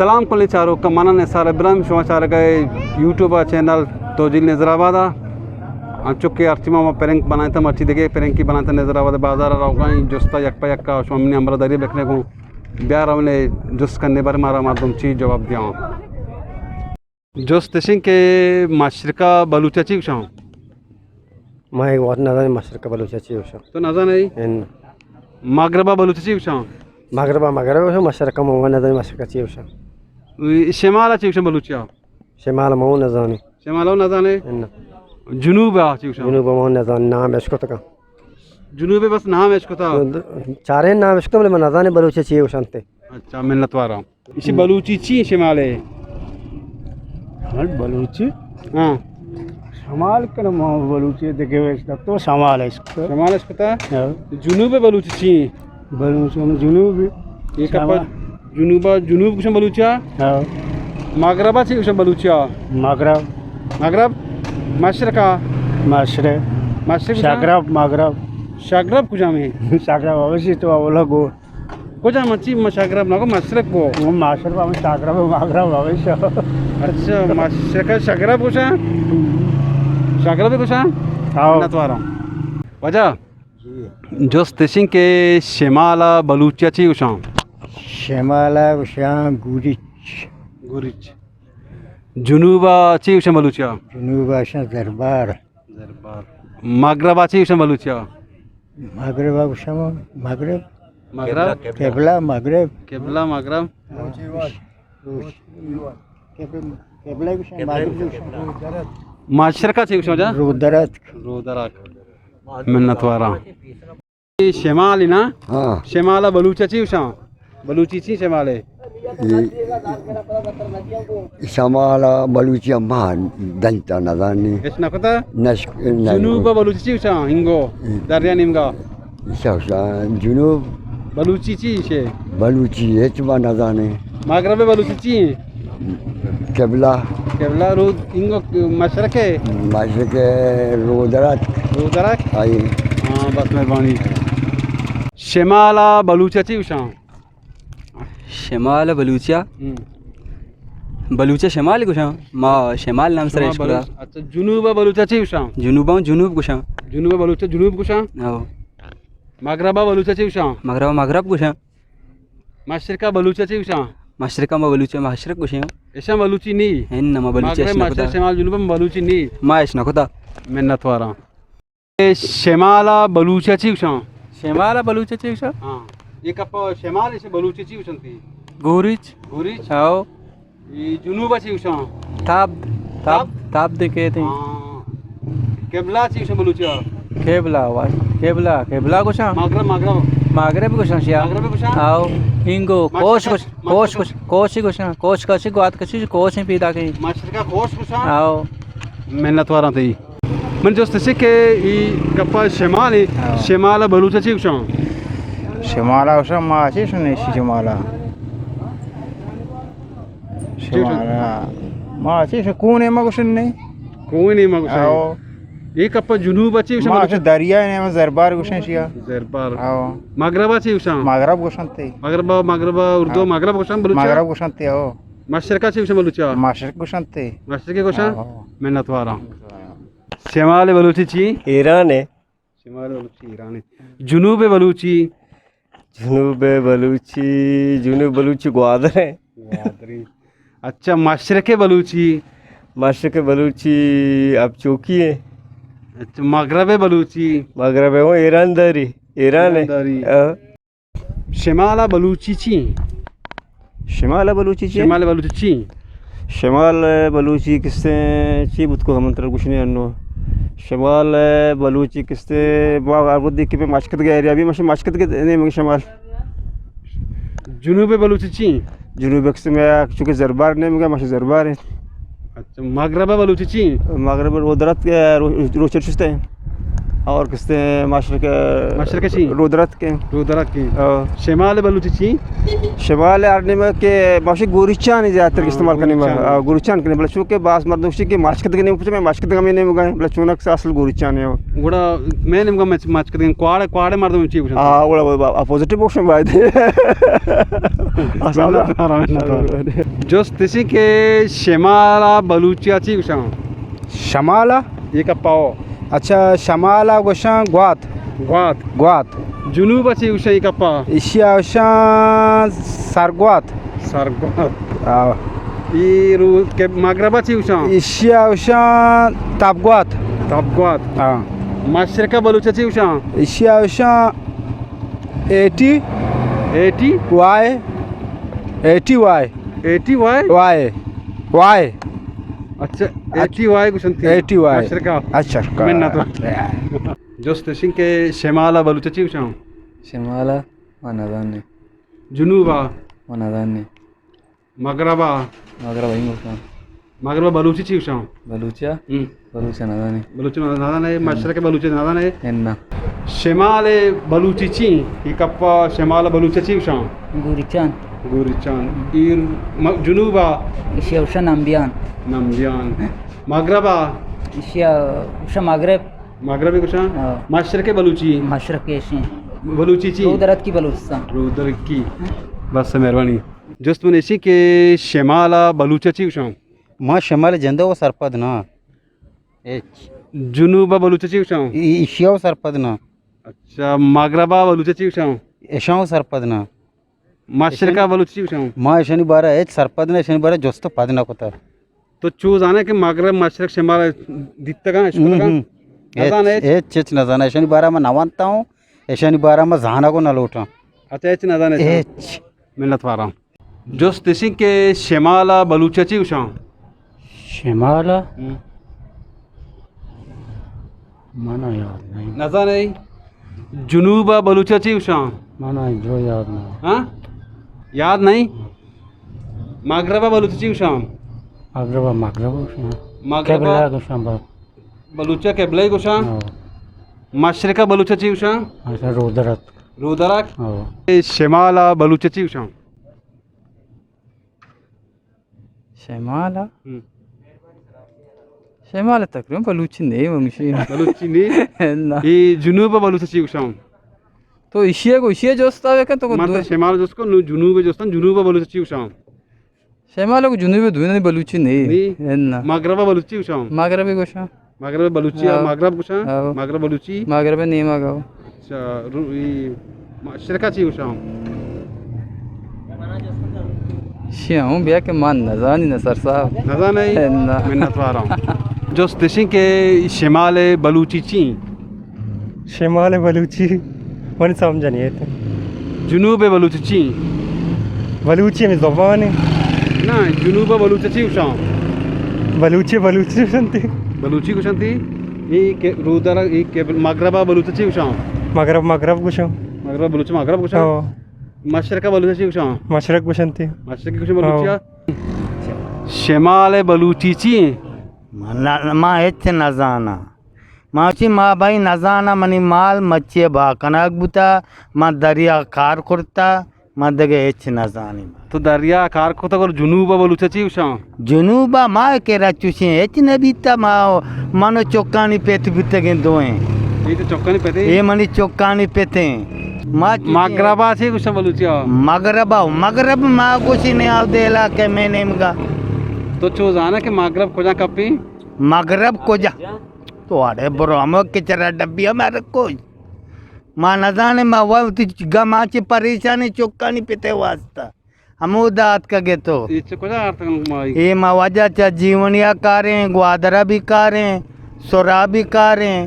سلام کلیں چاروکاں، من نثار ابراہیم، شما چارگ ءَ یوٹیوب ءِ چینل توجیل نظر آباد ءَ۔ انچو کہ ہرچی ما، ما پرنک بنائینتا، مرچی دگہ پرنکی بنائینتا، نظر آباد ءِ بازار ءَ روگا ایں، جستا یک پہ یک ءَ شما منی ہمراہ داری بکنے گوں۔ بیا رونے جست کنے بر مارا مردم چی جواب دیاں۔ جست اشیں کہ مشرق ءَ بلوچ ءَ چی گوشاں؟ ما اے وت نزانیں مشرق ءَ بلوچ ءَ چی گوشاں۔ تو نزانے؟ ان۔ مغرب ءَ بلوچ ءَ چی گوشاں؟ مغرب ءَ مغرب گوشاں، مشرق ءَ ما نزانیں مشرق ءَ چی گوشاں۔ شمال ءَ چی گوشاں بلوچی ءَ؟ شمال ءَ ما نزانیں۔ شمال ءَ نزانے؟ ان۔ جنوب ءَ چی گوشاں؟ جنوب ءَ ما نزانیں، نام اشکتگاں۔ جنوب ءَ بس نام اشکتا؟ چاریں نام اشکتا، بلے ما نزانیں بلوچی ءَ چی گوشنت۔ اچھا، منت واراں۔ ایشی بلوچی چی شمال ءَ؟ ہاں، بلوچی؟ ہاں۔ شمال کن ما بلوچی دگہ ویش تو شمال اشکتا۔ شمال اشکتا؟ ہاں۔ جنوب ءَ بلوچی چی؟ بلوچی ہم جنوب۔ اے کپا شمال۔ جنوب ءَ، جنوب گوشن بلوچی ءَ؟ ہاں۔ مغرب ءَ چی گوشن بلوچی ءَ؟ مغرب۔ مغرب؟ مشرق ءَ؟ مشرق۔ مشرق گوشن؟ شگرب، مغرب۔ شگرب کجام ہے؟ شگرب اوشی تو اولا گو۔ کجا مرچی ما شگرب نہ گو، مشرق گو۔ او مشرق ہم شگرب، مغرب ہمیشہ۔ اچھا، مشرق شگرب گوشاں؟ شگرب گوشاں؟ ہاں۔ منت واراں۔ واجہ، جی۔ جست اشیں کہ شمال ءَ بلوچی ءَ چی گوشاں؟ شمال ءَ گوشاں گوریچ۔ گوریچ۔ جنوب ءَ چی گوشاں بلوچی ءَ؟ جنوب ءَ گوشاں زربار۔ زربار۔ مغرب ءَ چی گوشاں بلوچی ءَ؟ مغرب ءَ گوشاں مغرب۔ مغرب؟ قبلہ مغرب۔ قبلہ مغرب۔ روچ۔ قبلہ، قبلہ گوشاں مغرب گوشاں۔ مشرق ءَ چی گوشاں جا؟ رودراتک۔ رودراتک۔ منت واراں۔ اے شمال نا؟ ہاں۔ شمال ءَ بلوچ ءَ چی گوشاں؟ بلوچی چی شمال ءَ؟ اے، اے شمال ءَ بلوچی ءَ ما دنت ءَ نزانیں۔ اش نہ کتا؟ نش-، نہ۔ جنوب ءَ بلوچی چی گوشاں؟ ہنگو، ہم۔ دریا نیمگا۔ ایشا گوشاں جنوب۔ بلوچی چی شے؟ بلوچی ہچ ما نزانیں۔ مغرب ءَ بلوچی چی؟ قبلہ۔ قبلہ رود، انگو مشرق ءَ؟ مشرق ءَ رودراتک۔ رودراتک؟ آئی۔ ہاں، بس مہربانی۔ شمال ءَ بلوچ ءَ چی گوشاں؟ شمال ءَ بلوچ ءَ؟ ہم۔ بلوچ ءَ شمال گوشاں۔ ما شمال نام سر شما اشکتا۔ بلوچ، اچھا، جنوب ءَ بلوچ ءَ چی گوشاں؟ جنوب ءَ جنوب گوشاں۔ جنوب ءَ بلوچ ءَ جنوب گوشاں؟ ہاں۔ مغرب ءَ بلوچ ءَ چی گوشاں؟ مغرب ءَ مغرب گوشاں۔ مشرق ءَ بلوچ ءَ چی گوشاں؟ مشرق ءَ ما بلوچ ءَ مشرق گوشیں۔ ایشاں بلوچی نی؟ ہن، ما بلوچی مغرب، اش نہ کتا۔ مشرق، شمال، جنوب ءَ بلوچی نی؟ ما اش نہ کتا۔ منت واراں۔ اے شمال ءَ بلوچ ءَ چی گوشاں؟ شمال ءَ بلوچ ءَ چی گوشاں؟ ہاں۔ اے کپ شمال ءَ بلوچ ءَ چی گوشنتی؟ گوریچ۔ گوریچ؟ ہاؤ۔ اے جنوب ءَ چی گوشاں؟ تاب، تاب، تاب؟ تاب دے کہتے ہیں۔ ہاں۔ قبلہ چی گوشاں بلوچی ءَ؟ قبلہ، واش، قبلہ، قبلہ گوشاں۔ مغرب، مغرب۔ مغرب گوشاں شیا۔ مغرب گوشاں؟ آؤ۔ انگو، مشرق، کوش گوش-، مشرق۔ کوش گوش-، کوش گوشاں۔ کوش کشی، گوات کشی، کوش ہیں پیدا کہیں۔ مشرق ءَ کوش گوشاں؟ آؤ۔ منت واراں تئی۔ من جست اش کہ ای کپا شمال ہے، ہاں۔ شمال ءَ بلوچ ءَ چی گوشاں؟ شمال ءَ گوشاں ما چی شنے شی شمال ءَ؟ شمال ءَ ما چی شو کونے ما گوشن نے؟ کونے ما گوشن۔ آؤ۔ ای کپا جنوب ءَ چی گوشاں ما بلوچ؟ دریا نے ما زربار گوشن شیا۔ زربار۔ آؤ۔ مغرب ءَ چی گوشاں؟ مغرب گوشن تے۔ مغرب، مغرب اردو ہاں۔ مغرب گوشاں بلوچ ءَ؟ مغرب گوشن تے، آؤ۔ مشرق ءَ چی گوشاں بلوچ ءَ؟ مشرق گوشن تے۔ مشرق گوشاں؟ آؤ۔ منت واراں۔ شمال بلوچی چی؟ ایران ہے۔ شمال بلوچی ایران ہے۔ جنوب بلوچی؟ جنوب بلوچی، جنوب بلوچی گوادر ہے۔ گوادر ہے۔ اچھا، مشرق بلوچی؟ مشرق بلوچی اب چوکی ہے۔ اچھا، مغرب بلوچی؟ مغرب ہے وہ ایران داری، ایران ہے۔ ایران داری۔ ہاں۔ شمال ءَ بلوچی چی؟ شمال ءَ بلوچی چی؟ شمال ءَ بلوچی چی؟ شمال ءَ بلوچی کسے چی بوت کو ہمن تر گوشنے انو۔ شمال ءَ بلوچی کسے ما ارودی کہ مشکت گئے ایریا بھی مش-، مشکت کے نہیں مگے شمال۔ جنوب بلوچی چی؟ جنوب کسے میں چونکہ زربار نہیں مگے مش زربار ہے۔ اچھا، مغرب بلوچی چی؟ مغرب رودراتک، رو-، روچر شستے ہیں۔ اور کستے مشرق، مشرق چی؟ رودرت کے۔ رودرت کے۔ ہاں۔ شمال بلوچی چی؟ شمال ہر نیمہ کہ ماشی گوریچان زیادہ تر ہاں، استعمال کرنے میں، گوریچان۔ ہاں، گوریچان کرنے، بلے چونکہ باز مردم چی کہ مشکت کے نیمہ پچھے، میں مشکت کے نیمہ گئے، بلے چونک سے اصل گوریچان ہے۔ گڑا میں نیمہ مچ-، مچ کدیں کواڑے، کواڑے مردم چی گوشن؟ ہاں، گڑا اپوزیٹ بوشن باید۔ اصل۔ جست اسی کہ شمالا بلوچیا چی گوشن؟ شمالا؟ یہ کپا ہو۔ اچھا، شمالا گوشن گوات۔ گوات۔ گوات۔ جنوبا چی گوشن یہ کپا؟ ایشیا گوشن سرگوات۔ سرگوات۔ آ۔ ای رو کہ مغربا چی گوشن؟ ایشیا گوشن تبگوات۔ تبگوات۔ ہاں۔ مشرقا بلوچا چی گوشن؟ ایشیا گوشن ایٹی۔ ایٹی؟ وائے۔ ایٹی وائے۔ ایٹی وائے؟ وائے۔ وائے۔ اچھا، ایٹی وائے گوشنتی۔ ایٹی وائے۔ مشرقا۔ اچھا۔ منت۔ جست اشیں کہ شمالا بلوچا چی گوشن؟ شمالا؟ ما نزانیں۔ جنوبا؟ ما نزانیں۔ مغربا؟ مغربا ہی گوشاں۔ مغربا بلوچی چی گوشاں؟ بلوچیا؟ ہم۔ بلوچیا نزانیں۔ بلوچی نزانیں، ہم۔ مشرق بلوچی نزانیں۔ انا۔ شمال بلوچی چی؟ یہ کپا شمال بلوچی چی گوشاں؟ گوریچان۔ گوریچان۔ ایر م-، جنوبا؟ ایشیا گوشاں نمبیان۔ نمبیان۔ مغربا؟ ایشیا گوشاں مغرب۔ مغربی گوشاں؟ ہاں۔ مشرق بلوچی؟ مشرق ایشیں۔ بلوچی چی؟ رودرتکی بلوچستان۔ رودرتکی۔ بس مہربانی۔ جست من ایشی کہ شمالا بلوچا چی گوشاں؟ ما شمال جندہ و سرپد نہ۔ ہچ۔ جنوبا بلوچا چی گوشاں؟ ای-، ایشیا و سرپد نہ۔ اچھا، مغربا بلوچا چی گوشاں؟ ایشاں و سرپد نہ۔ مشرقا بلوچی گوشاں؟ ما ایشانی بارہ ہچ سرپد نہ، ایشانی بارہ جست و پد نہ کتا۔ تو چو زانے کہ مغرب، مشرق، شمال دیتگاں، اشکتگاں؟ ہم، ہم۔ نزانے ہچ، ہچ؟ ہچ، ہچ نزانا۔ ایشانی بارہ ما نوانتا ہوں، ایشانی بارہ ما زانگ و نہ لوٹاں۔ اچھا، ہچ نزانے؟ ہچ۔ منت وارا۔ جست اشیں کہ شمالا بلوچا چی گوشاں؟ شمالا؟ ہم۔ منا یاد نہیں۔ نزانے؟ جنوبا بلوچا چی گوشاں؟ منا جو یاد نہیں۔ ہاں؟ یاد نہیں؟ مغربا بلوچا چی گوشاں؟ مغربا، مغرب گوشاں۔ مغربا؟ قبلہ گوشاں با۔ بلوچا قبلہ گوشاں؟ ہاں۔ مشرقا بلوچا چی گوشاں؟ اچھا، رودرک۔ رودرک؟ ہاں۔ اے شمالا بلوچا چی گوشاں؟ شمال ء؟ ہم۔ شمال ء تقریباً بلوچی نہیں، منگشی۔ بلوچی نہیں؟ نہ۔ اے جنوب ء بلوچ چی گوشاں؟ تو ایشی ء گو، ایشی ء جوست آ بکن تو من تو دو شمال جوست کو، نو جنوب جوستان، جنوب ء بلوچ چی گوشاں؟ شمال ء گو جنوب ء دوئیں بلوچی نہیں۔ نہیں؟ نہ۔ مغرب ء بلوچی گوشاں؟ مغربی گوشاں۔ مغرب بلوچی، ہاں۔ مغرب گوشاں؟ ہاں۔ مغرب بلوچی؟ مغرب نیمگ ء۔ اچھا، رو-، ای مشرقہ چی گوشاں؟ شی ہوں بیا کہ من نزانی نہ سر صاحب۔ نزانے؟ نہ۔ منت وارم۔ جست اشیں کہ شمال بلوچی چی؟ شمال بلوچی من سمجھ نہیں ایت۔ جنوب بلوچی چی؟ بلوچی ہمیں زبان ہے۔ نہ، جنوب بلوچی چی گوشاں؟ بلوچی، بلوچی گوشنتی۔ بلوچی گوشنتی؟ ای کہ رودر، ای کہ مغرب بلوچی چی گوشاں؟ مغرب، مغرب گوشاں۔ مغرب بلوچی مغرب گوشاں؟ ہاں۔ مشرق بلوچی چی گوشاں؟ مشرق گوشنتی۔ مشرق گوشاں بلوچی ہاں۔ آ؟ شمال بلوچی چی؟ من، ما ہچ نزاناں۔ ما چی ما بھائی نزاناں، منی مال مچی با کناک بوتا، ما دریا کار کرتا، ما دگہ ہچ نزانیں۔ تو دریا کار کتا گڑا جنوب بلوچ چی گوشاں؟ جنوب ما کہ رچوشیں ہچ نہ بیتا، ما منو چکانی پت بیتگیں دوئیں۔ اے تو چکانی پت اے؟ اے منی چکانی پتیں۔ ما چوشیں مغربا چی گوشاں بلوچیا؟ مغربا، مغرب ما گوشی نے آو دے علاقے میں نیمگا۔ تو چو زانا کہ مغرب کجا کپی؟ مغرب کجا؟ تو اڑے برو ہمو کچرا ڈبی ہمارا کوئی۔ ما نزانے ما وتی گما چی پریشانی چکانی پتے واسطہ۔ ہمو دات کا گے تو۔ اے چہ کجا آرتگ مائی؟ اے ما واجہ چا جیونیا کاریں، گوادرا بھی کاریں، سورا بھی کاریں۔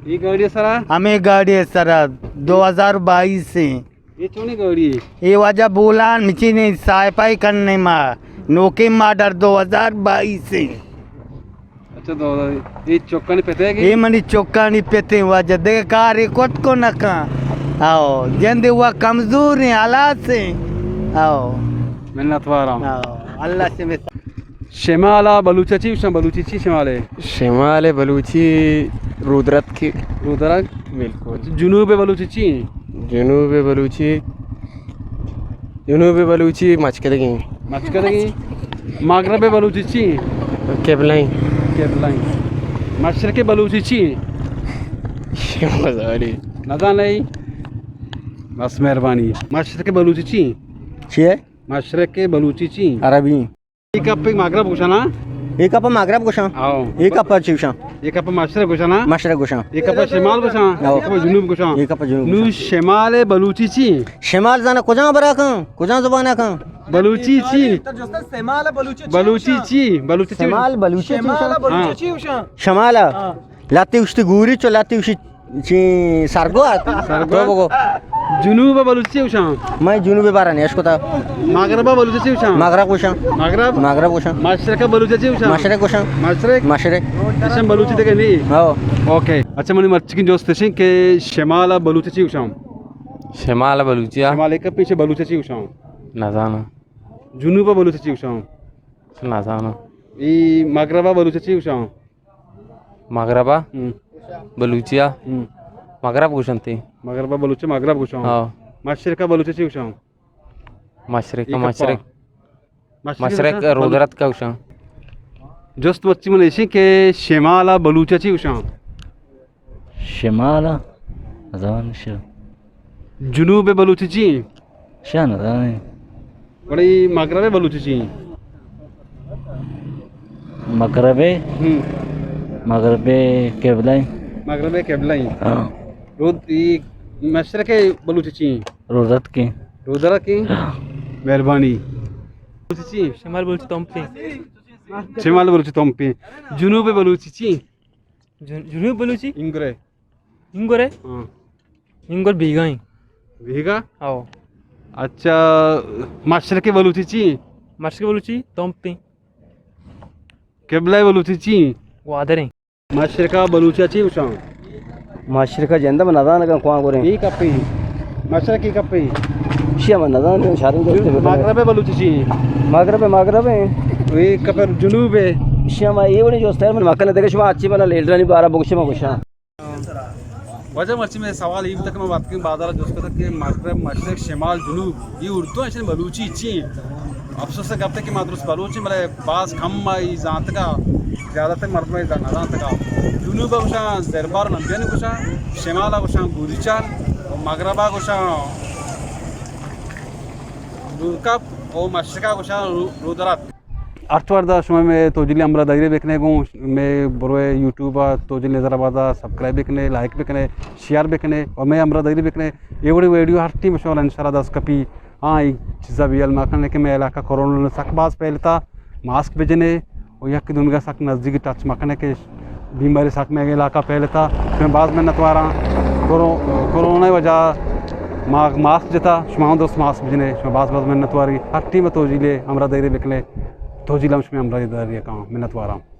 اے گاڑی سرا؟ ہمیں گاڑی سرا دو ہزار بائیس ہیں۔ اے چونی گاڑی ہے؟ اے واجہ بولان مچینی سائپائی کرنے ما نوکے ماڈر دو ہزار بائیس ہیں۔ اچھا، تو اے چکانی پتے گی؟ اے منی چکانی پتے واجہ دگہ کاری کت کو نکاں۔ آو، جندے وا کمزور ہیں، ہلاس ہیں۔ آو۔ منت وارم۔ آو، اللہ سے میں شمالا بلوچا چی گوشاں؟ بلوچی چی شمالے؟ شمال بلوچی رودرتکی۔ رودرتک؟ بالکل۔ جنوب بلوچی چی؟ جنوب بلوچی، جنوب بلوچی مچکدگی۔ مچکدگی۔ مغرب بلوچی چی؟ قبلہ۔ قبلہ۔ مشرق بلوچی چی؟ شمال۔ نزانے؟ بس مہربانی۔ مشرق بلوچی چی؟ چی ہے؟ مشرق بلوچی چی؟ عربی۔ اے کپ مغرب گوشاں نا؟ اے کپ مغرب گوشاں۔ آؤ۔ اے کپ چی گوشاں؟ اے کپ مشرق گوشاں نا؟ مشرق گوشاں۔ اے کپ شمال گوشاں؟ آؤ۔ اے کپ جنوب گوشاں؟ اے کپ جنوب نو گوشاں۔ شمال بلوچی چی؟ شمال زانا کجا برا کن؟ کجا زبان کن؟ بلوچی چی؟ شمال بلوچی چی؟ بلوچی چی؟ شمال بلوچی چی گوشاں؟ شمال۔ ہاں۔ لاتی اشتی گوری چو، لاتی اشتی چی سرگوات؟ سرگوات۔ تو بگو۔ جنوب بلوچی چی گوشاں؟ میں جنوب بارا نیش کتا۔ مغرب بلوچی چی گوشاں؟ مغرب گوشاں۔ مغرب؟ مغرب گوشاں۔ مشرق بلوچی چی گوشاں؟ مشرق گوشاں۔ مشرق؟ مشرق۔ ایشاں بلوچی دگہ نی؟ ہاں۔ اوکے۔ اچھا، منی مرچی کی جست اشیں کہ شمال بلوچی چی گوشاں؟ شمال بلوچی آ؟ شمال ایک پیش بلوچی چی گوشاں؟ نزاناں۔ جنوب بلوچی چی گوشاں؟ نزاناں۔ ای مغرب بلوچی چی گوشاں؟ مغربا؟ ہم۔ بلوچیا؟ ہم۔ مغرب گوشنتی۔ مغربا بلوچی مغرب گوشاں۔ ہاں۔ مشرقا بلوچی چی گوشاں؟ مشرق، اے کپا؟ مشرق۔ مشرق مشرق گوشاں؟ رودرتکا گوشاں۔ جست مرچی من ایشی کہ شمالا بلوچی چی گوشاں؟ شمال ء نزان شو۔ جنوب بلوچی چی؟ شاہ نزان۔ بڑے مغرب بلوچی چی؟ مغرب؟ ہم۔ مغرب قبلہ۔ مغرب قبلہ۔ ہاں۔ رود-، ای مشرق بلوچی چی؟ رودرتکی۔ رودرتکی؟ ہاں۔ مہربانی۔ بلوچی چی؟ شمال بلوچی تمپی۔ شمال بلوچی تمپی۔ جنوب بلوچی چی؟ جن-، جنوب بلوچی؟ انگرے۔ انگرے؟ ہاں۔ انگر بیگا ایں۔ بیگا؟ او۔ اچھا، مشرق بلوچی چی؟ مشرق بلوچی تمپی۔ قبلہ بلوچی چی؟ گوادر ایں۔ مشرقا بلوچی چی گوشاں؟ مشرقا جندہ من نزان کن کواں گوریں۔ ای کپی۔ مشرق ای کپی۔ شیا من نزان کن شاریں دوست۔ مغرب بلوچی چی؟ مغرب، مغرب ایں۔ ای کپر جنوب ہے۔ شیا ما ای وڑی جو استر من مکن دگہ شما اچھی بنا لیڈرانی بارا بگشے ما گوشاں۔ واجہ مرچی میں سوال ای بوتا کہ میں واتکیں بازار جست کتا کہ مغرب، مشرق، شمال، جنوب، یہ اردو ہیں، بلوچی چی ہیں؟ افسوس ہے گپتے کہ ما درست بلوچی، بلے باز کم ما ای زانتگا، زیادہ تر مردم ای نزانتگا۔ جنوب گوشاں زربار لمبیانی گوشاں، شمال گوشاں گوریچان، و مغرب گوشاں دورکپ، و مشرق گوشاں رو-، رودرات۔ ہر چوار دا شما میں توجیلی ہمراہ داری بکنے گوں، میں بروے یوٹیوب آ توجیل نظر آباد آ سبسکرائب بکنے، لائک بکنے، شیئر بکنے اور میں ہمراہ داری بکنے۔ یہ وڑی ویڈیو ہر ٹیم شما انشاءاللہ دست کپی۔ ہاں، ایک چیزا بیال ما کنے کہ میں علاقہ کرونا نے سک باز پھیلتا، ماسک بجنے اور یک دنگا سک نزدیک ٹچ مکنے کہ بیماری سک میں علاقہ پھیلتا۔ میں باز منت واراں کرو-، کرونا وجہ ما ماسک جتا، شما ہم دوست ماسک بجنے، شما باز باز منت واری۔ ہر ٹیم توجیلے ہمراہ داری بکنے، توجیل ہم شما ہمراہ داری کاں، منت واراں۔